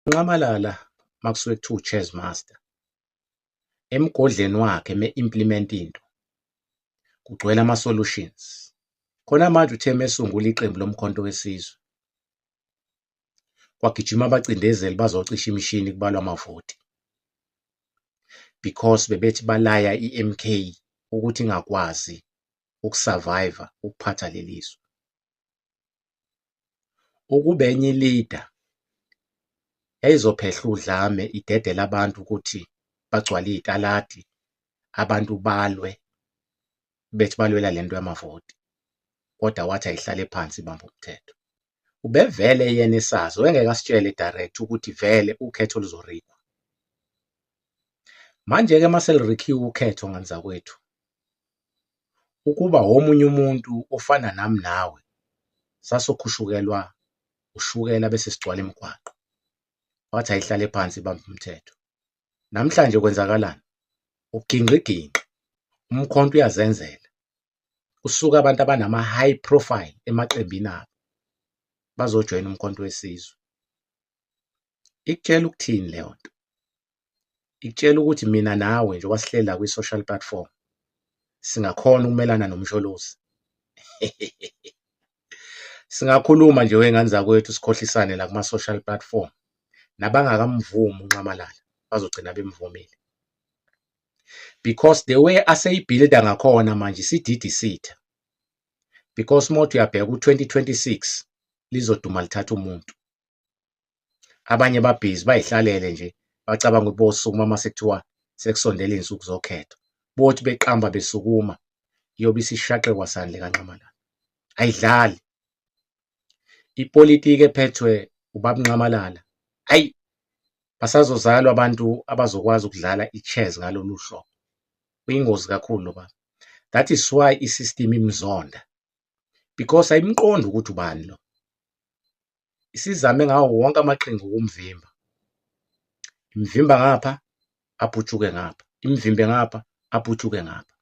Nxamalala makusuke kuthiwa u-chess master emgodleni wakhe me-implement into kugcwele ama-solutions. Khona manje uthe mesungula iqembu loMkhonto weSizwe, kwagijima abacindezeli bazocisha imishini kubalwa amavoti because bebethi balaya i-MK ukuthi ingakwazi uku-survive ukuphatha leli zwe. Ukube enye i-leader yayizophehla udlame idedele abantu ukuthi bagcwale iy'taladi, abantu balwe bethi balwela le nto yamavoti, kodwa wathi ayihlale phansi ibambe umthetho. Ubevele yena esazi, wayengeke asitshele direct ukuthi vele ukhetho luzorigwa. Manje-ke uma selurikhiwe ukhetho ngane zakwethu, ukuba omunye umuntu ofana nami nawe sasokhushukelwa ushukela bese sigcwala imigwaqo. Wathi ayihlale phansi ibambe umthetho. Namhlanje kwenzakalani? Ugingqigingqi, umkhonto uyazenzela. Kusuka abantu abanama-high profile emaqembini abo bazojoyina uMkhonto weSizwe. Ikutshela ukuthini leyo nto? Ikutshela ukuthi mina nawe njengoba sihleli la kwi-social platform singakhona ukumelana noMsholozi. Singakhuluma nje wey'ngane zakwethu sikhohlisane la kuma-social platform, nabangakamvumi uNxamalala bazogcina bemvumile because the way aseyibhilida ngakhona manje isididi isitha because uma uthi uyabheka u-2026 lizoduma lithatha umuntu. Abanye babhizi bayihlalele nje bacabanga ukuthi bosukuma uma sekuthiwa sekusondele iy'nsuku zokhetho. Bothi beqamba besukuma iyobe isishaqe kwasani likaNxamalala. Ayidlali. Ipolitiki ephethwe ubaba uNxamalala, hhayi basazozalwa abantu abazokwazi ukudlala i-chess ngalolu hlobo. Uyingozi kakhulu lo baba. That is why i-system imzonda because ayimqondi ukuthi ubani lo. Isizame ngawo wonke amaqhinga ukumvimba. Imvimba ngapha, aputshuke ngapha, imvimbe ngapha, aputshuke ngapha.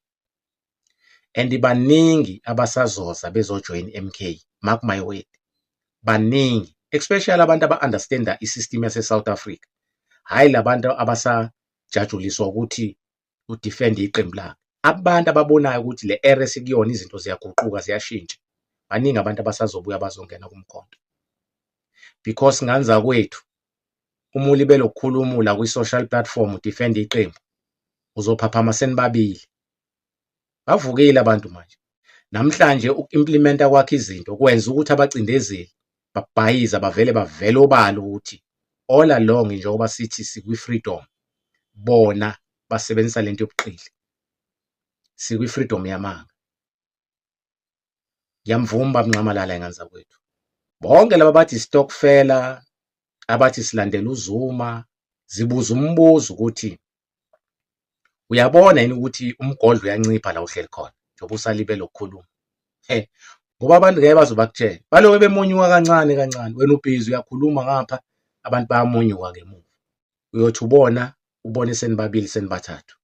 And baningi abasazoza bezojoyina i-M_K, mark my word, baningi especially abantu aba-understand-a i-system yase-South Africa, hhayi la bantu abasajatshuliswa ukuthi u-defend iqembu lakhe. Abantu ababonayo ukuthi le era esikuyona izinto ziyaguquka ziyashintsha, baningi abantu abasazobuya bazongena kuMkhonto. Because ngane zakwethu, uma ulibele ukukhuluma ula kwi-social platform u-defend iqembu, uzophaphama senibabili. Bavukile abantu manje. Namhlanje uku-implementa kwakhe izinto kwenza ukuthi abacindezeli babhayiza bavele bavele obala ukuthi all along njengoba sithi sikwi-freedom, bona basebenzisa lento yobuqili. Sikwi-freedom yamanga. Ngiyamvuma ubaba Nxamalala ingane zakwethu. Bonke laba bathi stokfela, abathi silandela uZuma, zibuza umbuzo ukuthi uyabona yini ukuthi umgodlo uyancipha la uhleli khona njengoba usalibele ukukhuluma. He, ngoba abantu ngeke baze bakutshele. Baloke bemunyuka kancane kancane, wena ubhizi uyakhuluma ngapha, abantu bayamunyuka ngemuva. Uyothi ubona, ubone senibabili senibathathu.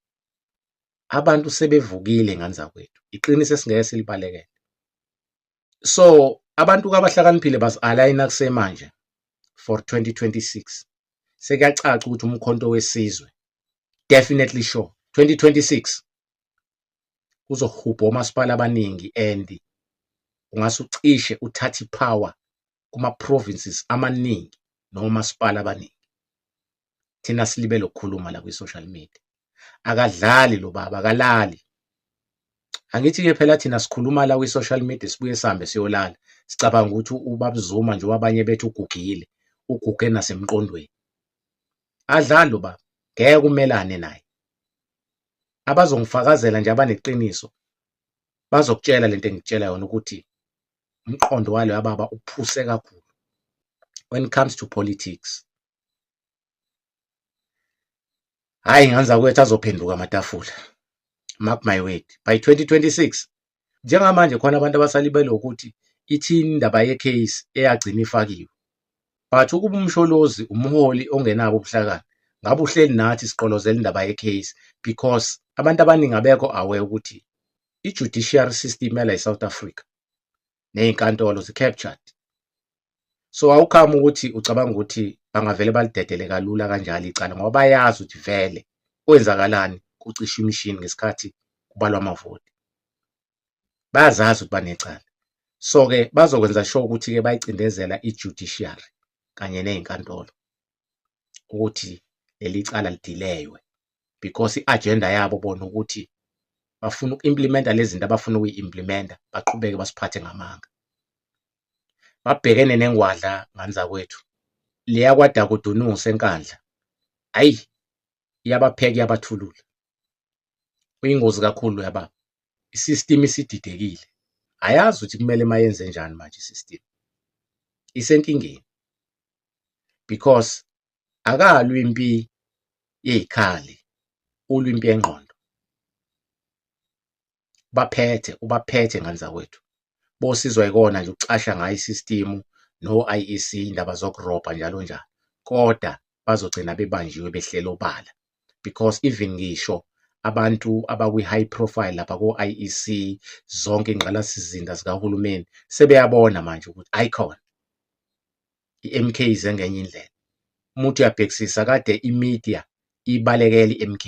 Abantu sebevukile ngane zakwethu, iqiniso esingeke silibalekele. So abantu abahlakaniphile bazi-align-a kusemanje for 2026. Sekuyacaca ukuthi uMkhonto weSizwe definitely sure 2026 uzohubha omasipala abaningi and ungase ucishe uthathe i-power kuma-provinces amaningi nomasipala abaningi. Thina silibele ukukhuluma la kwi-social media. Akadlali lo baba, akalali. Angithi-ke phela thina sikhuluma la kwi-social media sibuye sihambe siyolala. Sicabanga ukuthi ubaba Zuma njengoba abanye bethi ugugile, uguge nasemqondweni. Adlali lo baba, ngeke umelane naye. Abazongifakazela nje abaneqiniso bazokutshela lento engikutshela yona ukuthi umqondo waloya baba uphuse kakhulu when it comes to politics. Hhayi ngane zakwethu azophenduka amatafula. Mark my word, by 2026 njengamanje khona abantu abasalibele ukuthi ithini indaba ye-case eyagcina ifakiwe. But ukuba uMsholozi umholi ongenabo ubuhlakani, ngabe uhleli nathi siqolozela indaba ye-case because abantu abaningi abekho aware ukuthi i-judiciary system yala e-South Africa ney'nkantolo zi-captured. So awukhama ukuthi ucabanga ukuthi bangavele balidedele kalula kanjalo icala, ngoba bayazi ukuthi vele kwenzakalani, kucishwa imishini ngesikhathi kubalwa amavoti. Bayazazi ukuthi banecala, so-ke bazokwenza sure ukuthi-ke bayicindezela i-judiciary kanye ney'nkantolo ukuthi leli cala lidileywe, because i-agenda yabo bona ukuthi bafuna uku-implementa lezi zinto abafuna ukuyi-implementa, baqhubeke basiphathe ngamanga. Babhekene nengwadla nganzakwethu leya kwaDakudunuse eNkandla, ayi, iyabapheka, iyabathulula. Uyingozi kakhulu loya baba. I-system isididekile, ayazi ukuthi kumele mayenze njani manje. I-system isenkingeni because akalwi impi yeyikhali, ulwa impi yengqondo. Baphethe, ubaphethe ngane zakwethu. Bosizwa yikona nje ukucasha ngayo i-system no-IEC, indaba zokurobha njalo njalo, kodwa bazogcina bebanjiwe behleli obala, because even ngisho abantu abakwi-high profile lapha ko-IEC, zonke ingqalasizinda zikahulumeni, sebeyabona manje ukuthi ayikhona i-MK ize ngenye indlela. Uma uthi uyabhekisisa, kade i-media ibalekela i-MK,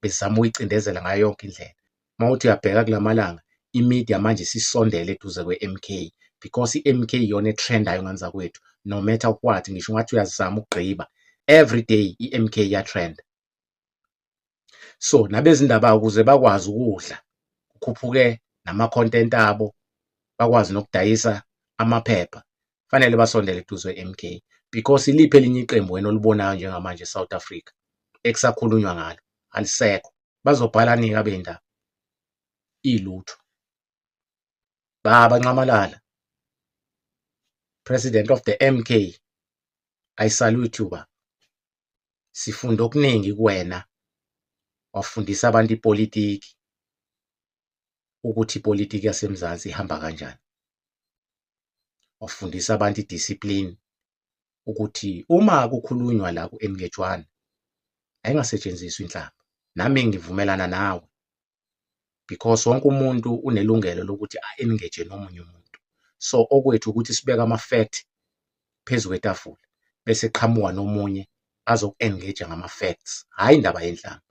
bezama ukuyicindezela ngayo yonke indlela. Uma uthi uyabheka kulamalanga, i-media manje isisondele eduze kwe-MK, because i-MK iyona e-trendayo ngane zakwethu. No matter what, ngisho ungathi uyazama ukugqiba, every day i-MK iya-trenda. So nabezindaba, ukuze bakwazi ukudla, kukhuphuke nama-content abo, bakwazi nokudayisa amaphepha, fanele basondele eduze kwe-MK, because iliphi elinye iqembu wena olibonayo njengamanje e-South Africa ekusakhulunywa ngalo? Alisekho. Bazobhala nini abey'ndaba? Ilutho. Baba Nxamalala, President of the MK, I salute you, baba. Sifunda okuningi kuwena. Wafundisa abantu ipolitiki, ukuthi ipolitiki yaseMzansi ihamba kanjani. Wafundisa abantu i-discipline, ukuthi uma kukhulunywa la ku-engage-wana ayingasetshenziswa inhlamba. Nami ngivumelana nawe, because wonke umuntu unelungelo lokuthi a-engage nomunye umuntu. So okwethu ukuthi sibeke ama-fact phezu kwetafula, bese qhamuka nomunye azoku-engage ngama-facts, hhayi indaba yenhlamba.